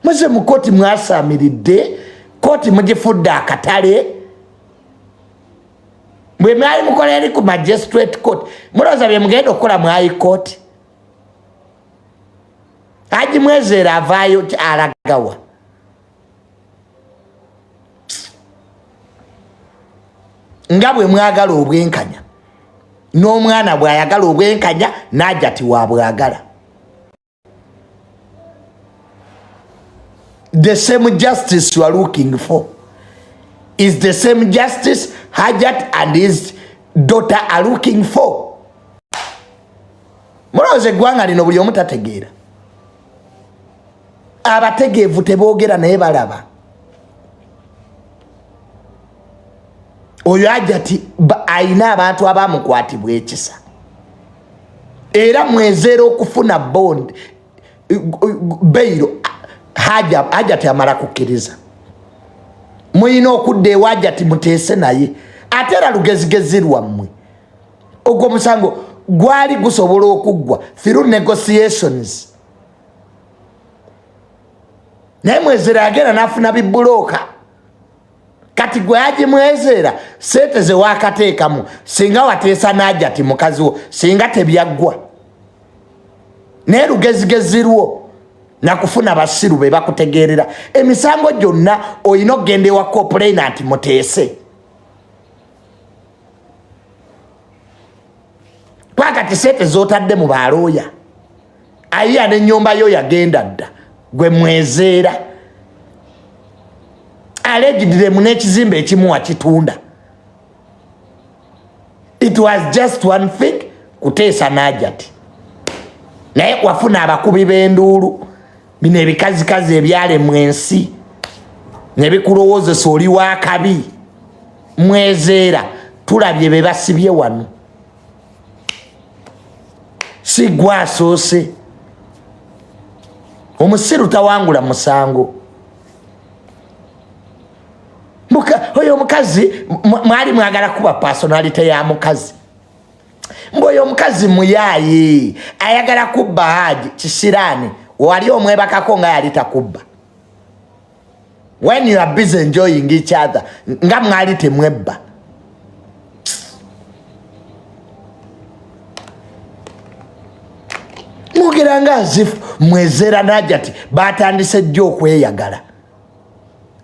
Muze mu kooti mwasaamiridde, kooti mugifudde akatale. Bwe mwali mukola eri ku magistrate court, mulowooza bye mugenda okukola mu high court? Haji Mwezeera avaayo alagawa? Nga bwe mwagala obwenkanya, n'omwana bw'ayagala obwenkanya n'aja tiwabwagala. The same justice you are looking for is the same justice Hajat and his daughter are looking for. Mulowooza eggwanga lino buli omu tategeera? Abategeevu teboogera naye balaba. Oyo Hajati ayina abantu abamukwatibwa ekisa, era mwezeera okufuna bond bail. Hajati amala kukkiriza, muyina okudda ewa Hajati muteese naye. Ate era lugezigezi lwammwe, ogwo omusango gwali gusobola okuggwa through negotiations, naye mwezera yagenda n'afuna bibulooka. Kati gwe Haji Mwezeera, sente zewakateekamu singa wateesa n'Hajati mukazi wo singa tebyaggwa. Naye lugezigezi lwo nakufuna basiru be bakutegeerera emisango gyonna. Olina okugenda ewa complainant muteese. Kwakati sente zotadde mu balooya ayiya n'ennyumba yo yagenda dda. Gwe mwezeera alegidiremu n'ekizimbe ekimu wakitunda. It was just one thing, kuteesa n'Hajati, naye wafuna abakubi b'enduulu, bino ebikazikazi ebyalemwa ensi nebikulowoozesa oli wakabi. Mwezeera, tulabye be basibye wano, si gwe asoose. Omusiru tawangula musango. Oyo omukazi mwali mwagala kuba personality ya mukazi, mbu oyo omukazi muyaayi ayagala kubba Haji. Kisiraani, wali omwebakako nga yali takubba. When you are busy enjoying each other, nga mwali temwebba. Mwogera nga azifu mwezera n'Hajati batandise jjo okweyagala.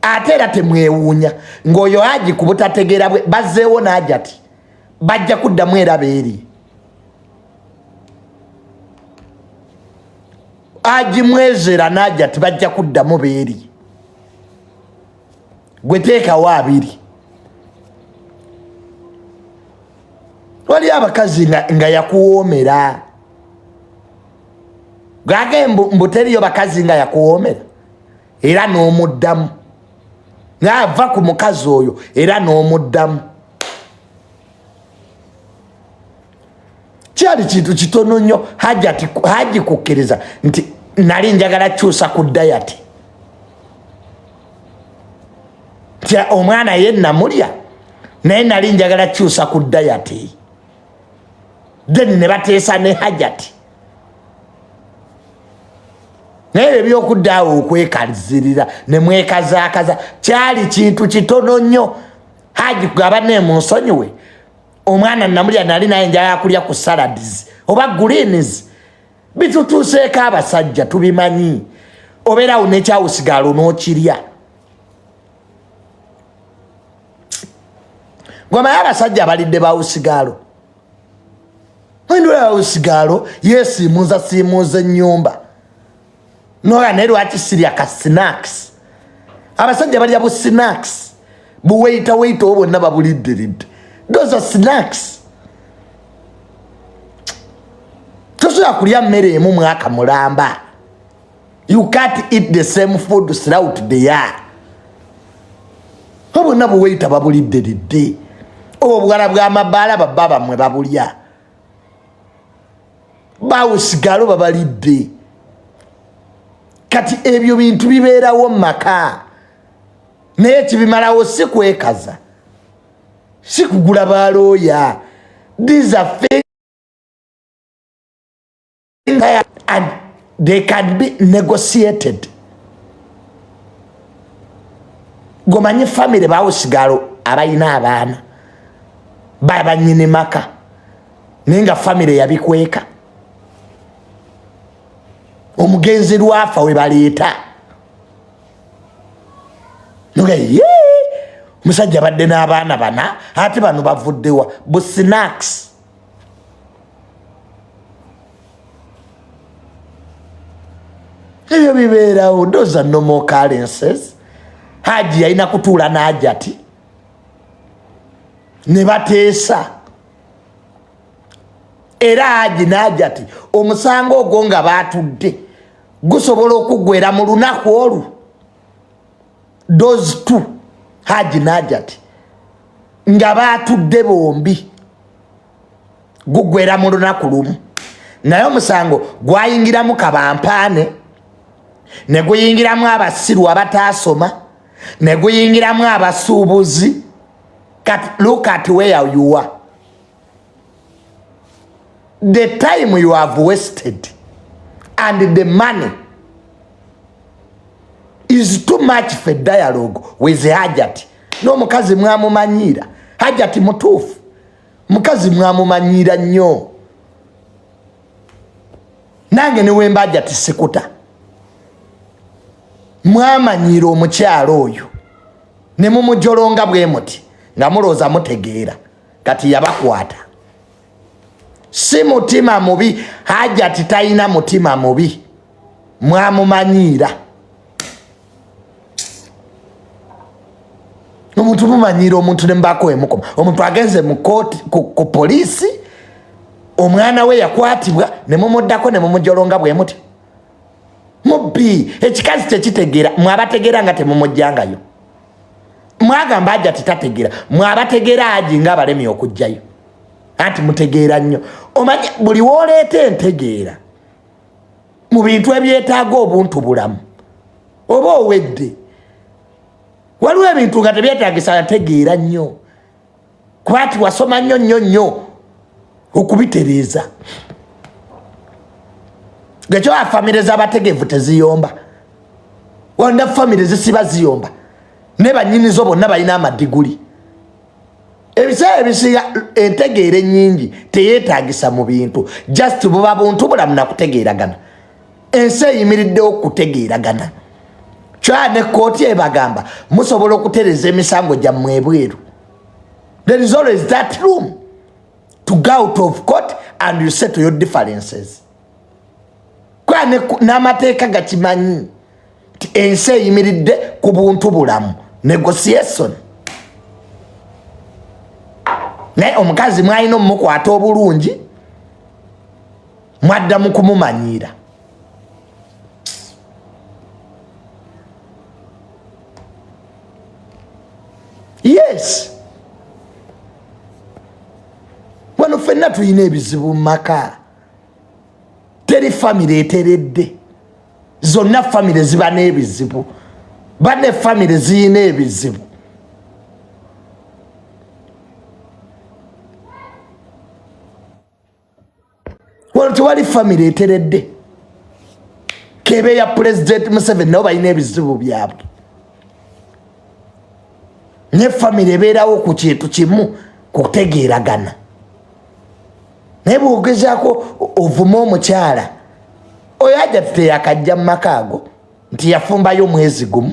Ate era temwewuunya ng'oyo Haji ku butategeera bwe bazzeewo n'Hajati bajja kuddamu era beeri. Haji Mwezera n'Hajati bajja kuddamu beeri. Gwe teekawo abiri. Wali abakazi nga yakuwoomera gage mbu teriyo bakazi nga yakuwoomera, era n'omuddamu ng'ava ku mukazi oyo, era n'omuddamu. Kyali kintu kitono nnyo Haji kukkiriza nti nali njagala kyusa ku diet, nti omwana ye namulya naye nali njagala kyusa ku diet. Then ne bateesa ne Hajati. Naye ebyokudda awo okwekazirira ne mwekazaakaza kyali kintu kitono nnyo. Haji kugaba ne munsonyiwe, omwana namulya nali naye njagala kulya ku salads oba greens. Bitutuuseeko abasajja, tubimanyi. Obeerawo nekyawusigalo n'okirya. Gwamaye abasajja balidde bawusigalo, endula yawusigalo yesiimuuza siimuuza ennyumba noga. Naye lwaki sirya ka snacks? Abasajja balya bu snacks buweitaweyita obwo bwonna babulidderidde. Those are snacks. Tosobola kulya mmere emu mwaka mulamba. You can't eat the same food throughout the year. Obwonna buweita babulidderidde, obwo obuwala bw'amabaala babba bammwe babulya, bawusigalo babalidde. Kati ebyo bintu bibeerawo mu maka, naye kibimalawo si kwekaza, si kugula balooya. These are things and they can be negotiated. Gomanyi famire bawusigalo abalina abaana babanyini maka, naye nga famire yabikweka. Omugenzi lwafa we baleeta nga ye omusajja abadde n'abaana bana, ate bano bavuddewa? Bu snacks. Ebyo bibeerawo. Those are normal occurrences. Haji yalina kutuula n'Hajati ne bateesa, era Haji n'Hajati omusango ogwo nga baatudde gusobola okuggwera mu lunaku olwo. Those two, Haji n'Hajati, nga baatudde bombi, gugwera mu lunaku lumu. Naye omusango gwayingiramu kabampaane, ne guyingiramu abasiru abataasoma, ne guyingiramu abasuubuzi. Kati look at where you are, the time you have wasted and the money is too much for dialogue with Hajati. N'omukazi mwamumanyiira. Hajati mutuufu, mukazi mwamumanyiira nnyo. Nange newemba Hajati sikuta, mwamanyiira omukyalo oyo ne mumujolonga bwe muti nga mulowooza mutegeera. Kati yabakwata. Si mutima mubi, Hajati talina mutima mubi, mwamumanyiira. Omuntu mumanyiira omuntu nemubaako wemukoma. Omuntu agenze mu kooti, ku poliisi, omwana we yakwatibwa, ne mumuddako ne mumujolonga bwe muti, mubbi. Ekikazi tekitegeera. Mwabategeera nga temumugjangayo. Mwagamba Hajati tategeera. Mwabategeera Haji nga abalemye okugjayo, anti mutegeera nnyo. Omanyi buli wooleeta entegeera mu bintu ebyetaaga obuntu bulamu oba owedde. Waliwo ebintu nga tebyetagisa ntegeera nnyo, kuba ti wasoma nnyo nnyo nnyo okubitereeza. Gekyo famire z'abategeevu teziyomba. Wanda famire zisiba ziyomba, ne banyinizo bonna balina amadiguli. Ebiseera ebisinga entegeera ennyingi teyeetagisa mu bintu, just buba buntu bulamu nakutegeeragana. Ensi eyimiriddewo kutegeeragana. Kya ne kooti ebagamba musobola okutereeza emisango gyammwe ebweru. There is always that room to go out of court and you settle your differences. Kwa n'amateeka gakimanyi nti ensi eyimiridde ku buntu bulamu, negotiation. Naye omukazi mwalina omumukwata obulungi, mwadda mu kumumanyiira. Yes, wano ffenna tulina ebizibu mu maka. Teri famire eteredde, zonna famire ziba n'ebizibu. Banne famire ziyina ebizibu. Wano tewali famire eteredde, kebe ya Pulezidenti Museveni, nabo balina ebizibu byabwe. Ne famire ebeerawo ku kintu kimu, kutegeeragana. Naye bwogezaako ovuma omukyala oyo Hajati teyakajja mu maka ago, nti yafumbayo omwezi gumu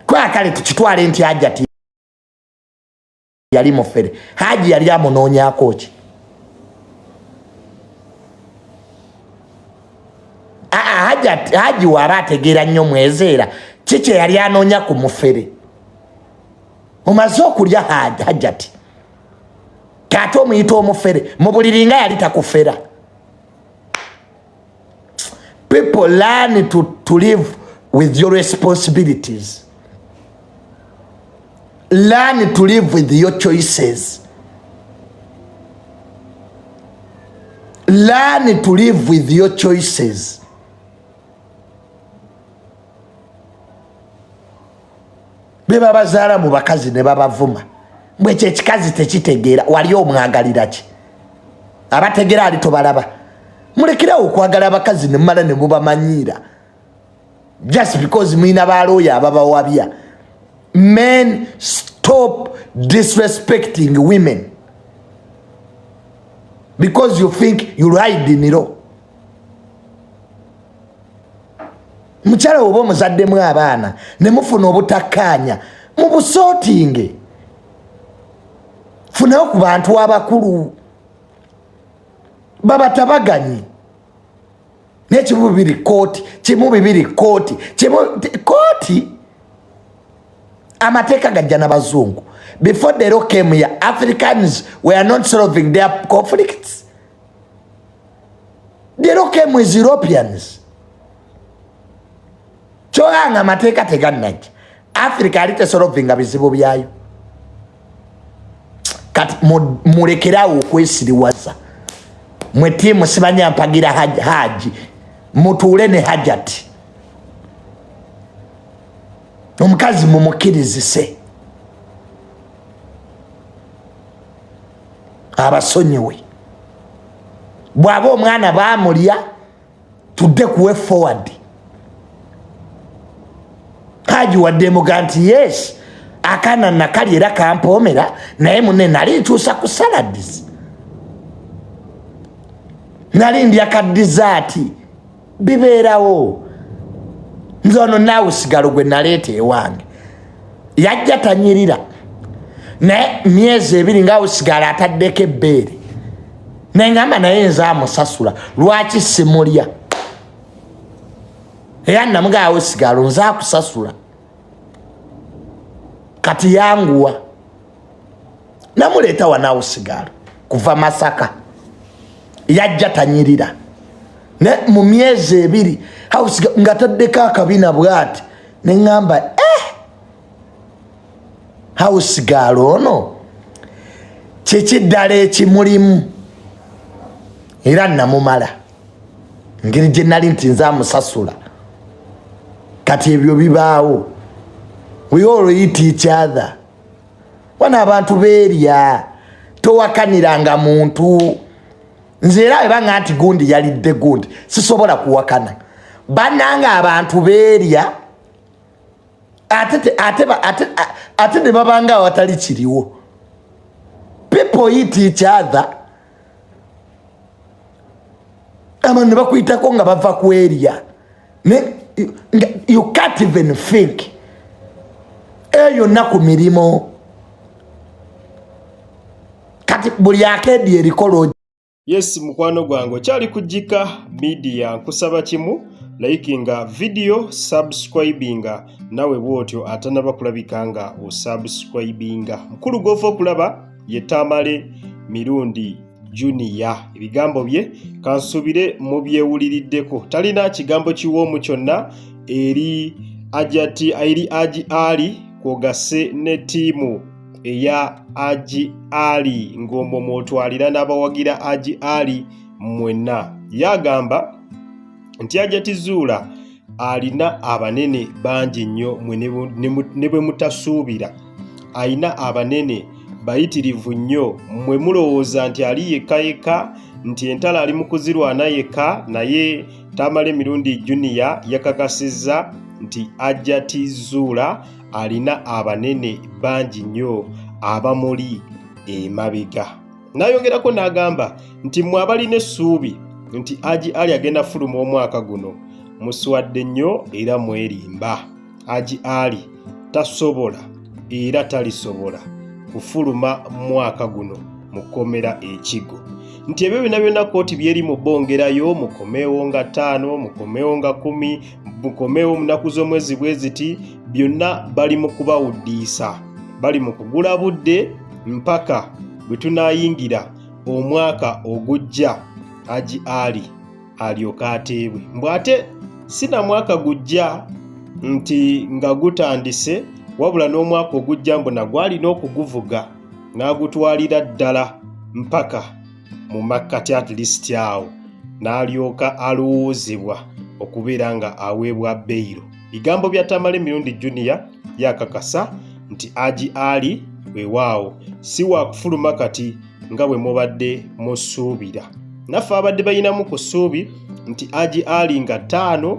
kwakale, tukitwale nti Hajati yali mufere. Haji yali amunoonyako ki? Haji waaba ategeera nnyo mwezeera, kikye yali anoonya ku mufere? Omaze okulya Hajati, kate omuyita omufere mu buliri nga yali takufera. People, learn to live with your responsibilities. Learn to live with your choices. Learn to live with your choices. Be babazaala mu bakazi ne babavuma, bwe ekyo ekikazi tekitegeera. Wali omwagalira ki? Abategeera ali tobalaba. Mulekerawo okwagala abakazi ne mumala ne mubamanyiira just because mulina balooya ababawabya. Men, stop disrespecting women because you think you ride in law. Mukyala oba omuzaddemu abaana ne mufuna obutakkaanya mu busootinge, funayo ku bantu abakulu babatabaganye. Naye kimu bibiri kooti, kimu bibiri kooti, kimu kooti. Amateeka gajja na bazungu. Before the law came here, Africans were not solving their conflicts. The law came with Europeans. Kyoga nga amateeka tegannajja, Africa yali tesolovinga bizibu byayo. Kati mulekerawo okwesiriwaza. Mwe tiimu simanya mpagira Haji, mutuule ne Hajati. Omukazi mumukirizise abasonyiwe. Bwaba omwana bamulya, tudde kuwe forward. Haji wadde muga nti yes, akaana nakali era kampoomera, naye mune nali ntuusa ku saladis, nali ndya ka dizaati, bibeerawo. Nze ono naawe sigalo gwe naleeta ewange yajja tanyirira, naye myezi 2 nga usigala ataddeko ebbeere, nengamba naye nze amusasula, lwaki simulya? Era namugaawo sigalo nze akusasula, kati yanguwa. Namuleeta wanawo sigalo kuva Masaka, yajja tanyirira, ne mu myezi 2 nga taddeko akabina bwati, neŋŋamba hausigaalo ono kiki ddala ekimulimu? Era namumala ngeri gye nali nti nze amusasula. Kati ebyo bibaawo, we all eat each other. Wano abantu beerya, towakaniranga muntu. Nze era webanga nti gundi yalidde gundi, sisobola kuwakana. Bannanga abantu beerya, ate ne babanga awatali kiriwo. People eat each other. Abantu ne bakuyitako nga bava kwerya, you can't even think. Eyo yonna ku mirimu. Kati buli akeedi erikola. Yes, mukwano gwange okyali ku Jika Media, nkusaba kimu: likinga video, subscribinga nawe bwotyo atanaba kulabika nga osubscribinga. Mukulu gwofa okulaba ye Tamale Mirundi Junior. Ebigambo bye kansubire mubyewuliriddeko, talina kigambo kiwoomu kyonna eri Ajati, eri Aji Ali kwogase ne ttiimu eya Aji Ali, ng'omwo mw'otwalira n'abawagira Aji Ali mwenna. Yagamba nti Hajati Zuula alina abanene bangi nnyo, mwe ne bwe mutasuubira. Alina abanene bayitirivu nnyo. Mmwe mulowooza nti ali yekka yekka, nti entalo ali mu kuzirwana yekka, naye Tamale Mirundi Junior yakakasizza nti Hajati Zuula alina abanene bangi nnyo abamuli emabega. N'ayongerako n'agamba nti mmwe abalina essuubi nti Haji Ali agenda fuluma omwaka guno, muswadde nnyo era mwerimba. Haji Ali tasobola era talisobola kufuluma mwaka guno mu kkomera ekigo, nti ebyo byonna byonna kkooti byeri mu bongerayo, mukomeewo nga 5, mukomeewo nga 10, mukomeewo mu nnaku z'omwezi bwe ziti, byonna bali mu kubawuddiisa, bali mu kugula budde mpaka bwe tunaayingira omwaka ogujja Haji Ali alyoka ateebwe. Mbw ate si na mwaka gujja nti nga gutandise, wabula n'omwaka ogujja mbu nagwo alina okuguvuga n'agutwalira ddala mpaka mu makkati, at least awo n'alyoka alowoozebwa okubeera nga aweebwa beyiro. Bigambo bya Tamale Mirundi Junior. Yakakasa nti Haji Ali weewaawo si waakufuluma kati nga bwe mubadde musuubira. Naffe abadde balinamu ku ssuubi nti Haji Ali nga 5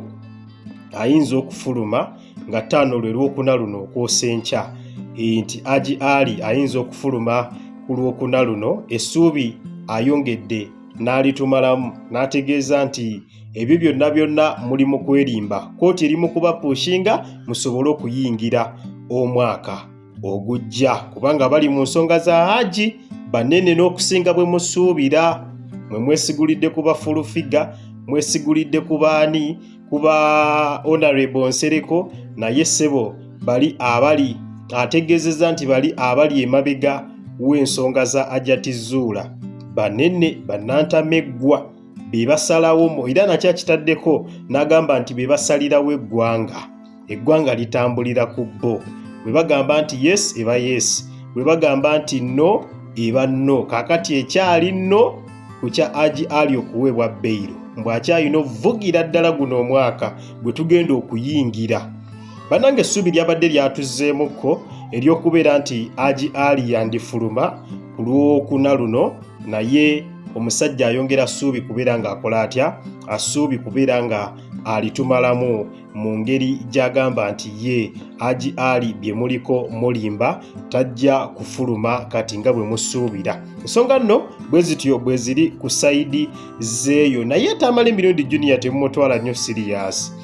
ayinza okufuluma. nga 5 lwe Lwokuna luno okwosa enkya, nti Haji Ali ayinza okufuluma ku Lwokuna luno. Essuubi ayongedde n'alitumalamu n'ategeeza nti ebyo byonna byonna muli mu kwerimba, kkooti eri mu kubapushinga musobole okuyingira omwaka ogujja, kubanga bali mu nsonga za Haji banene n'okusinga bwe musuubira. Mwe mwesigulidde ku ba Full Figure, mwesigulidde ku baani, ku ba Honorable Nsereko, naye ssebo bali abali ategeezezza nti bali abali emabega w'ensonga za Hajati Zuula banene bannantameggwa be basalawo. Era nakyo akitaddeko n'agamba nti be basalirawo eggwanga, eggwanga litambulira ku bo. Bwe bagamba nti yes, eba yes, bwe bagamba nti no, eba no. Kaakati ekyali no ku kya Haji Ali okuweebwa bail, mbw akyalina ovugira ddala guno omwaka gwe tugenda okuyingira. Bannange, essuubi lyabadde lyatuzzeemukko ery'okubeera nti Haji Ali yandifuluma ku Lwokuna luno, naye omusajja ayongera ssuubi kubeera ng'akola atya, assuubi kubeera nga alitumalamu mu ngeri gy'agamba nti ye Haji Ali bye muliko mulimba, tajja kufuluma kati nga bwe musuubira. Ensonga nno bwe zityo bwe ziri ku side zeeyo, naye Tamale Mirundi Junior temumutwala nnyo serious.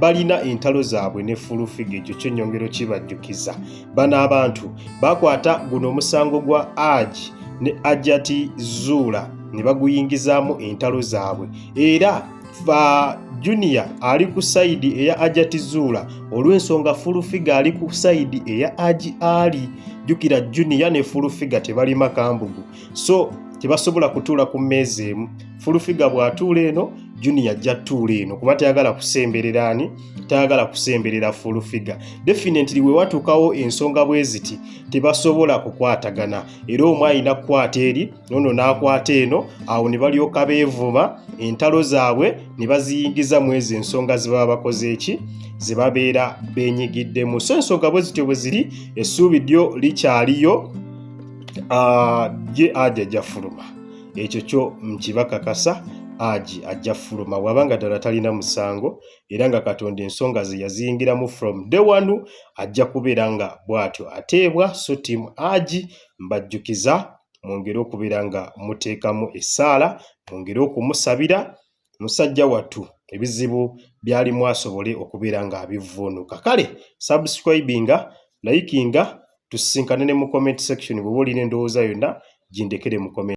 Balina entalo zaabwe ne Full Figure, ekyo kyenyongero kibajjukiza. Bano abantu bakwata guno omusango gwa Haji ne Hajati Zuula ne baguyingizaamu entalo zaabwe, era fa Junior ali ku side eya Hajati Zuula olw'ensonga Full Figure ali ku side eya Haji Ali. Jjukira Junior ne Full Figure tebalima kambugu, so tebasobola kutuula ku mmeeza emu. Full Figure bw'atuula eno, Junior ajja tuula eno, kuba tayagala kusemberera ani, tayagala kusemberera Full Figure. Definitely we watuukawo ensonga bwe ziti tebasobola kukwatagana, era omu alina kukwata eri, nono n'akwata eno, awo ne balyoka beevuma entalo zaabwe ne baziyingiza mu ezo ensonga ze baba bakoze eki, ze babeera beenyigiddemu. So ensonga bwe zityo bwe ziri, essuubi lyo likyaliyo, ye Haji ajja fuluma, ekyo kyo nkibakakasa. Haji ajja fuluma bw'abanga ddala talina musango, era nga Katonda ensonga ze yaziyingiramu from day one, ajja kubeera nga bw'atyo ateebwa. So team Haji, mbajjukiza mwongere okubeera nga muteekamu essaala, mwongere okumusabira musajja wattu ebizibu byalimu asobole okubeera ng'abivvuunuka. Kale subscribinga, likinga, tusisinkane ne mu comment section. Bw'oba olina endowooza yonna gindekere mu comment.